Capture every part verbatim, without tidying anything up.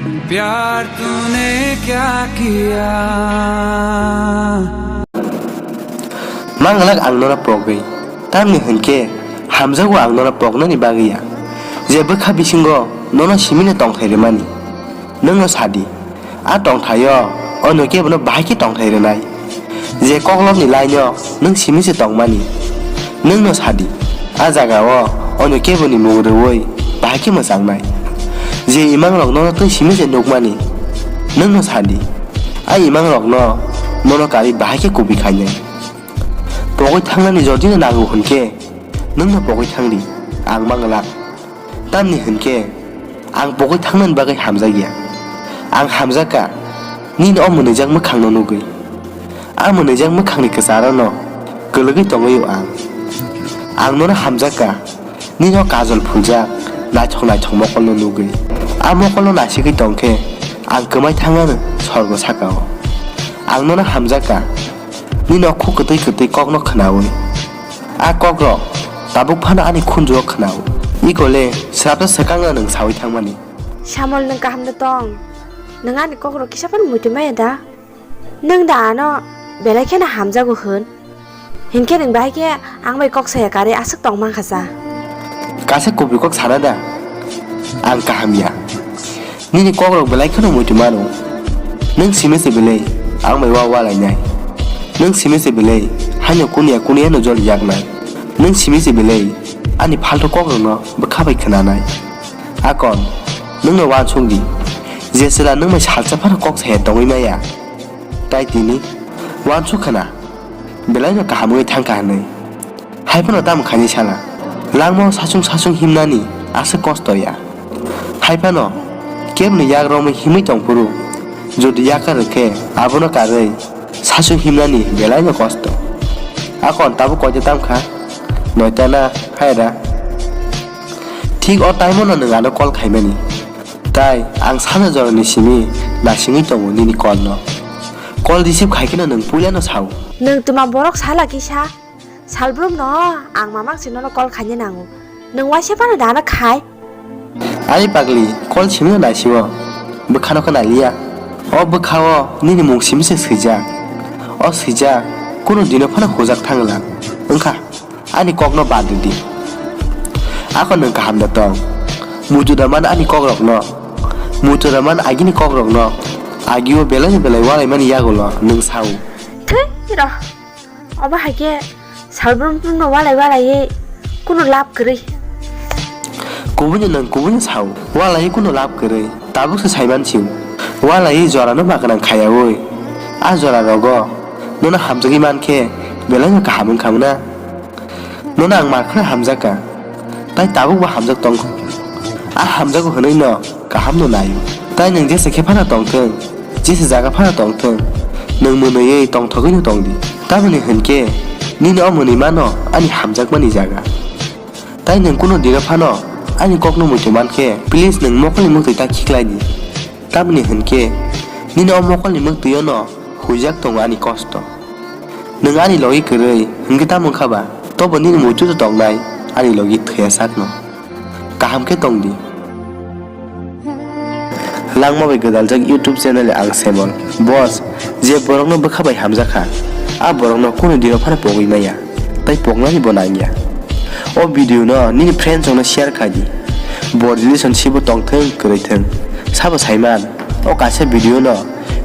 प्यार तूने क्या किया। Manglak ang nono pogwi, tamni hwnkhe hamjago ang nono poknani bagwi ya, je bwkha bisingo nono simino tongthai rwmani. Nwngno sadi, a tongthaio ono kebono bahai khe tongthai rwnai? Je koklopni laino nwng simi se tongmani, nwngno sadi, a jagao ono keboni mung rwui bahai khe mwchangnai? Je imangrok nono twi simi se nukmani, nwngno sadi, a imangrokno nono karwi bahai khe kubui khainai? Pogwi thangnani jodino nango hwnkhe, nwngno pogwi thangdi, ang manglak. Tamni hwnkhe, ang pogwi thangnani bagwi hamjakya. Ang hamjakka, nini o mwnwijak mwkhangno nugwi. A mwnwijak mwkhangni kwcharono kwlwgwi tongwi o ang. Ang nono hamjakka, nini o kajol phuljak naithok naithok mokolno nugwi. A mokolno naisigwi tongkhe, ang kwmai thangano sorgo sakao. Ang nono hamjakka, nini o khuk kwtwi kwtwi kokno khwnawi. A kokrok tabuk phano ani khunjugo khwnao. Ikole srapsa swkangno nwng sawi thangmani. Samol, nwng kaham da tong? Nwng ani kokrok kisa phano muitu maya da? Nwng da ano belai kheno hamjago hwn? Hinkhe nwng bahai khe ang bai kok saya karwi aswk tong mankha cha? Kaisa kubui kok sana da? Ang kaham ya. Nini kokrok belai kheno muitu mano. Nwng simi se belai ang bai wa walainai? Nwng simi se belai haino kunia kunia no jol yaknai? Nwng simi se belai ani phalto kokrokno bwkha bai khwnanai? Akon, nwngno uansuk di, je chwla nwng bai salsa phano kok saya tongwi maya. Tai tini uansuk khna, belaino kaham wngwi thangkha hwnwi. Hai phano tamo khaini sala? Langmao sachung sachung himnani aswk kosto ya. Hai phano keboni yak romwi himwi tong phuru, jodi yak rwkhe abono karwi sachung himnani belaino kosto. Akon tabuk koita tamkha? Noita na phaira? Thik o time-o no nwng ano call khaimani. Tai ang sana jorani simi nasingwi tongo nini call no. Call receive khai kheno nwng puilano sao. Nwng twma borok sala kisa? Salbrum no ang mamang si nono call khaina nango. Nwng waisa phano dana khai. Ani pagli, call simi naisio. Bwkhano khe nailiya. O bwkhao nini mung simi se swijak. O swijak, kunu dino phano hujak thangla. Wngkha, ani kokno bad ridi. Ako nwng kaham da tong. Muitu da man ani kokrokno. Muitu da man agini kokrokno. Agio belai belai walaimani yagulo nwng sao. Thwi ro. Obo hai khe salbrum brum no walai walai kunu lab kwrwi. Kubui no nwng kubui no sao, walai kunu lab kwrwi. Tabuk se saiman sio. Walai jora no ma gwnang khayaui. A jora rogo nono hamjagwi man khe belai no kaham wngkha muna. Nono ang mar kheno hamjakha. Tai tabuk bo hamjak tongkha. A hamjago hwnwi no kaham no naio. Tai nwng jesa khe phano tongthwng, jesa jaga phano tongthwng, nwng mwnwiwi tongthogwi no tongdi. Tamoni hwnkhe nini o mwnwi mano ani hamjakmani jaga. Tai nwng kunu dino phano ani kokno muitu mankhe, please nwng mokolni muktwi ta khiklai di. Tamoni hwnkhe nini o mokolni muktwio no huijak tongo ani kosto. Nwng ani logi kwrwi hwnkhe tamo wngkha ba? Tobo nini muitu to tongnai ani logi thwiya sakno. Kaham khe tong di. Langma bai gwdaljak YouTube channel ang Semol. Boss, je borokno bwkha bai hamjakha, a borokno kunu dino phano pogwi maya, tai poknani bo nangya. O video no nini friends rokno share khai di. Bo relationship o tongthwng kwrwi thwng. Sabo saiman, o kaisa video no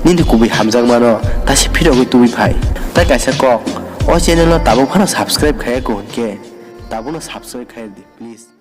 nini kubui hamjakmano taisa phirogwi tubui phai. Tai kaisa kok, o channel no tabuk phano subscribe khaiya kho hwnkhe tabukno subscribe khai di, please.